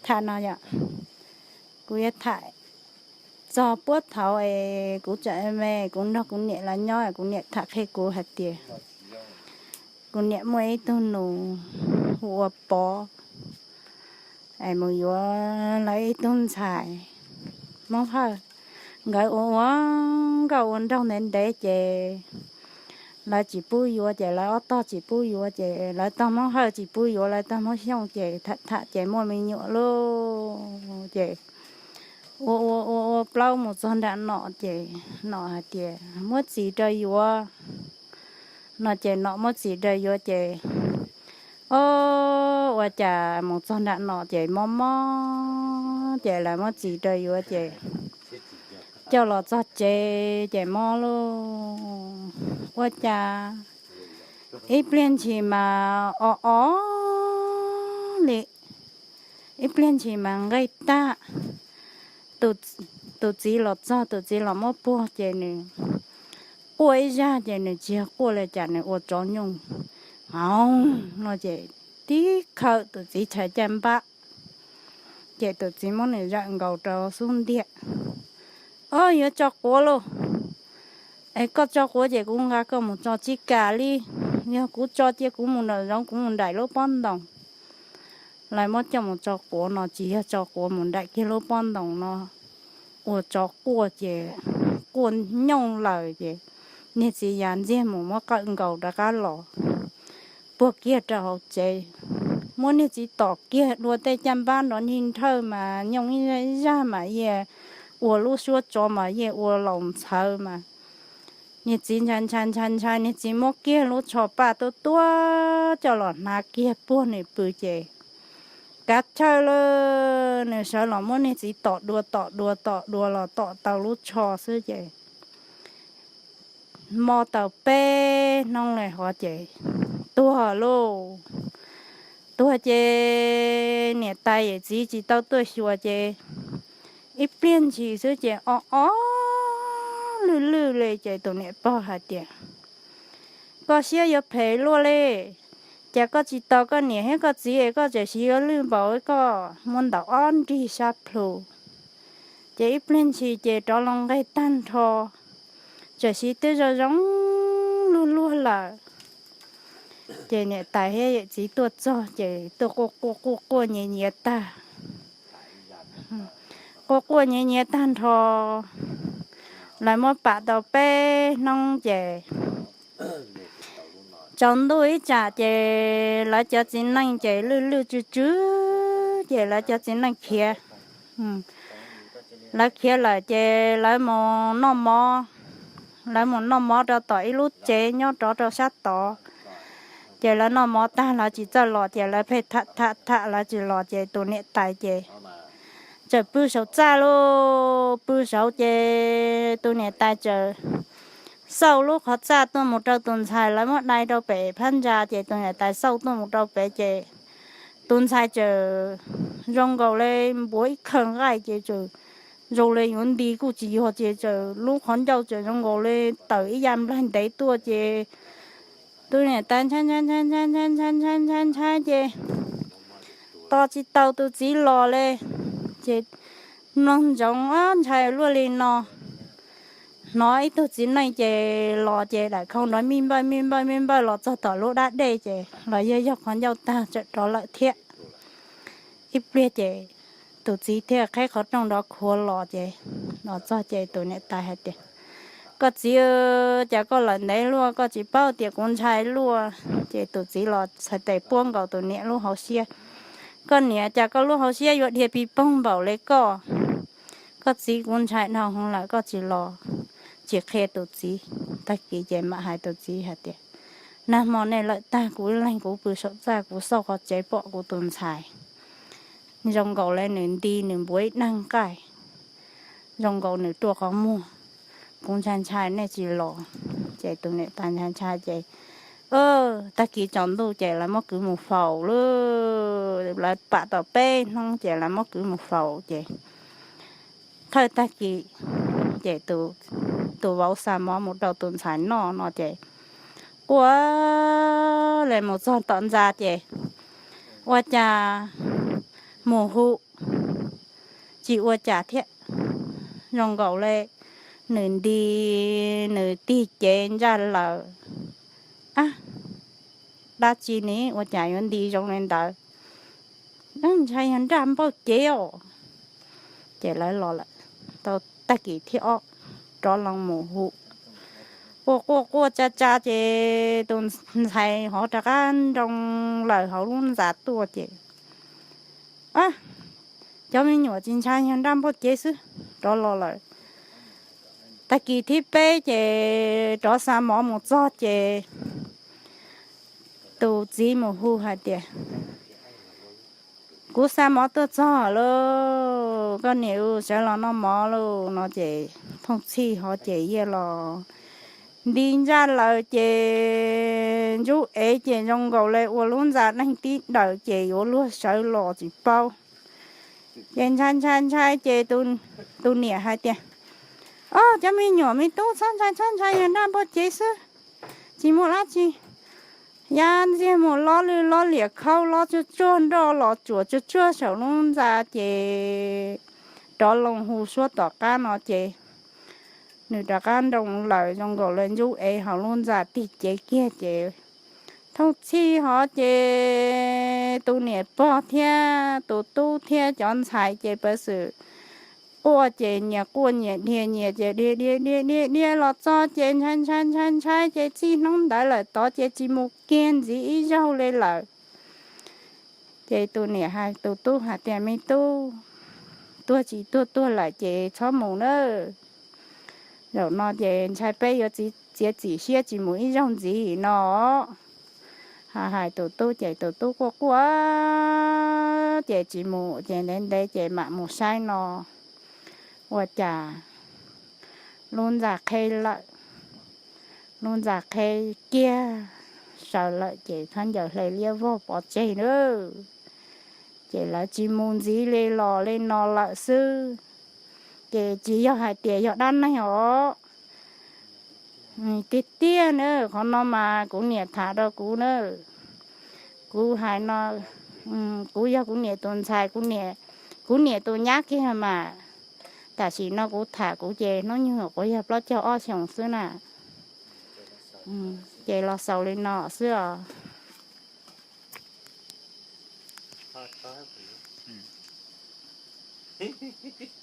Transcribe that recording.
Tham no yom, kuv yuav tham txog puag thaum es kuv tseem me, kuv nrog kuv niam lawv nyob, kuv niam tham qhia kuv hais tias kuv niam muaj ib tug nus hu ua Pov, es mus yuav lawv ib tug ntxhais Hmoob Hawj. Nkawd ua ua nkauj ua nraug ntev ntev ces lawv tsis pub yuav, ces lawv ob tog tsis pub yuav, ces lawv tog Hmoob Hawj tsis pub yuav, lawv tog Hmoob Xyooj ces tham tham ces muaj me nyuam lauj. Ces ua ua ua ua plaub mus txog nram nom ces nom hais tias muab txiv rau yuav no, ces nom muab txiv rau yuav ces, o, ua cas mus txog nram nom ces mob mob ces lawv muab txiv rau yuav ces coj los txog tsev ces mob lauj. Ua cas ib pliag ntshis mas o o li, ib pliag ntshis mas nqaij tag. Tus txiv los txog, tus txiv los muab puag ces nws quaj ib zaj ces nws tsis yog quaj li cas, nws ua tsov nyooj hauv no ces tib khawm tus txiv chaw caj npab, ces tus txiv muab nws zawm nkaus rau xub ntiag. O, yuav tso quav lauj. Es koj tso quav ces kuv nqa koj mus tso tsis kam li. Yog kuv tso cia kuv mus nraum zoov, kuv mus nraim lub pob ntoos. Lawv muab coj mus tso quav no tsis yog tso quav mus nraim kiag lub pob ntoos no, ua tsov quaj ces quaj nyooj lawm ces niag txiv ya ntxiag mus muab qawm nkaus rov qab los puag kiag rau hauv tsev. Muab niag txiv tom kiag dua tej caj npab nrov nrhij nrhawj mas nyooj ib zaj mas yeej ua lub suab tsov mas yeej ua laus ntxhawv mas niag txiv ntshai ntshai ntshai ntshai, niag txiv muab kiag lub tsho paj tuab tuab coj los hnav kiag puag nws pw ces kav chawj lauj, nws sawv los muab niag txiv tom dua tom dua tom dua los tom tau lub tsho xwb ces mob tau peb hnub li hov ces tuag lauj. Tuag ces niam tais yawm txiv tsis tau tuaj xyuas ces ib pliag ntshis xwb ces o o lwj lwj li ces tus niam pog hais tias, koj siab yuav phem luaj li, cas koj tsis tos koj niam thiab koj txiv es koj tseem siv yuav lwj npaum koj muab ntaus ob nrig sab plhu. Ces ib pliag ntshis ces rov los nqeg tag nrho, tseem siv twb zoo zoo luag luag lawm. Ces niam tais thiab yawm txiv tuaj txog ces tuaj quaj quaj quaj quaj nyiav nyiav tag. Quaj quaj nyiav nyiav tag nrho, lawv muab pam tau peb hnub ces tsaus ntuj ib tsam ces lawv cov txiv neej ces lwj lwj tsw tsw ces lawv cov txiv neej khiav. Lawv khiav lawm ces lawv mus noj mov, lawv mus noj mov rau tom ib lub tsev nyob rov rau sab tod. Ces lawv noj mov tag lawv tsis txawj los ces lawv pheej tham tham tham lawv tsis los ces tus niam tais ces txawm pw saum txaj lauj, pw saud ces tus niam tais txawm xauj lub qhov txaj tuaj mus rau tus ntxhais, lawv muab dai rau pem phab ntsa ces tus niam tais xauj tuaj mus rau pem ces tus ntxhais txawm zoo nkaus li npuav ib khawg nqaij ces txawm zoo li yuav nti kuj tsis yog ces txawm lub qhov ncauj txawm zoo nkaus li tawm ib yav nplaig ntev tuaj ces tus niam tais ntshai ntshai ntshai ntshai ntshai ntshai ntshai ntshai ces tos tsis tau tus txiv los li. Ces mloog ntsoov ob ntshai luaj li no, hnov ib tug txiv neej ces los ces daim khau nrov mij npawj mij npawj mij npawj los txog tom lub dab dej ces los yog yog qhov ncauj tag txawm rov lawm thiab. Ib pliag ces tus txiv thiaj qheb qhov rooj nrov khuav los ces los txog ces tus niam tais hais tias, koj txiv, cas koj lawm ntev luaj koj tsis paub tias kuv ntshai luaj. Ces tus txiv los txhais tes puab nkaus tus niam lub hauv siab, koj niam, cas koj lub hauv siab yuav dhia pig poog npaum li koj. Koj txiv, kuv ntshai dhau hwv lawm koj tsis los. Tsis qhia tus txiv. Tag kis ces mam hais tus txiv hais tias, nag hmo nej lawm tag kuv ib leeg kuv pw saum txaj kuv xauj qhov tsev pom kuv tus ntxhais zoo nkaus li nws nti nws npuav ib daig nqaij, zoo nkaus nws ruaj qhov muag. Kuv ntshai ntshai nej tsis los. Ces tus niam tais ntshai ntshai ces tag kis tsaus ntuj ces lawv muab kwv mus faus lauj. Lawv pam tau peb hnub ces lawv muab kwv mus faus ces thawj tag kis ces tus vauv xa mov mus rau tus ntxhais noj no ces quaj li mus txog tom ntxa ces ua cas mus hu tsis ua cas thiab, zoo nkaus li nws nti, nws tig cev ntsaj lawm. Ab, dab tsi ne ua cas yuav nti zoo li ntawd? Ntshai yog nraj npauj cev os. Ces lawv los lawm, tau tag kis thib ob rov los mus hu, quaj quaj quaj tsa tsa ces tus ntxhais hov rov qab nroo lawm hauv lub ntxa tuaj ces, cov me nyuam tsis ntshai yog nraj npauj cev xwb, rov los lawm. Tag kis thib peb ces rov xa mov mus txog ces tus txiv mus hu hais tias, kuv xa mov tuaj txog lawm, koj niam, sawv los noj mov lauj no ces Thooj Txhij hov ces yeej los nti ntsaj lawm ces ntsub ev ces zoo nkaus li ua lub ntxa neeg tib daws ces yuav luag sawv los tsis paub. Ces ntshai ntshai ntshai ces tus niam hais tias, o, cov me nyuam me tub txhob ntshai txhob ntshai, yog nraj npauj cev xwb, tsis muaj dab tsi. Yaj ntxiag mus lob lwj lob liam khau lob tsuag tsuag nroj los tsuas tsuag tsuag saum lub ntxa ces rov loo hu suab tom qab no ces nws rov qab nroo lawm zoo nkaus li ntsub ev hauv lub ntxa tig cev kiag ces Thooj Txhij hov ces tus niam pog thiab tus tub thiab cov ntxhais ces pev xwm quaj ces nyias quaj nyias dhia nyias ces dhia dhia dhia dhia dhia los txog ces ntshai ntshai ntshai ntshai ces txij hnub ntawd lawm tod ces tsis mus kiag ntxiv ib zaug li lawm. Ces tus niam hais tus tub hais tias, me tub, tuag tsis tuag tuag lawm ces txhob mus nawb. Zaum no ces ntshai peb yuav txiav txim siab tsis mus ib zaug ntxiv no. Hais hais tus tub ces tus tub quaj quaj ces tsis mus ces ntev ntev ces mam mus saib no ua cas lub ntxa qheb lawm, lub ntxa qheb kiag sawv lawm ces khaub ncaws hle liab vog pov tseg na. Ces lawv tsis mus ntxiv li los li no lawm xwb. Ces tsis yog hais tias yog dab neeg os. Tiag tiag na, qhov no mas kuv niam tham rau kuv na. Kuv hais no, kuv yog kuv niam tus ntxhais, kuv niam tus nyab kiag mas. Tam sim no kuv tham kuv ces hnub nyoog quav yog plaub caug ob xyoos xwb na. Ces los xaus li no xwb os.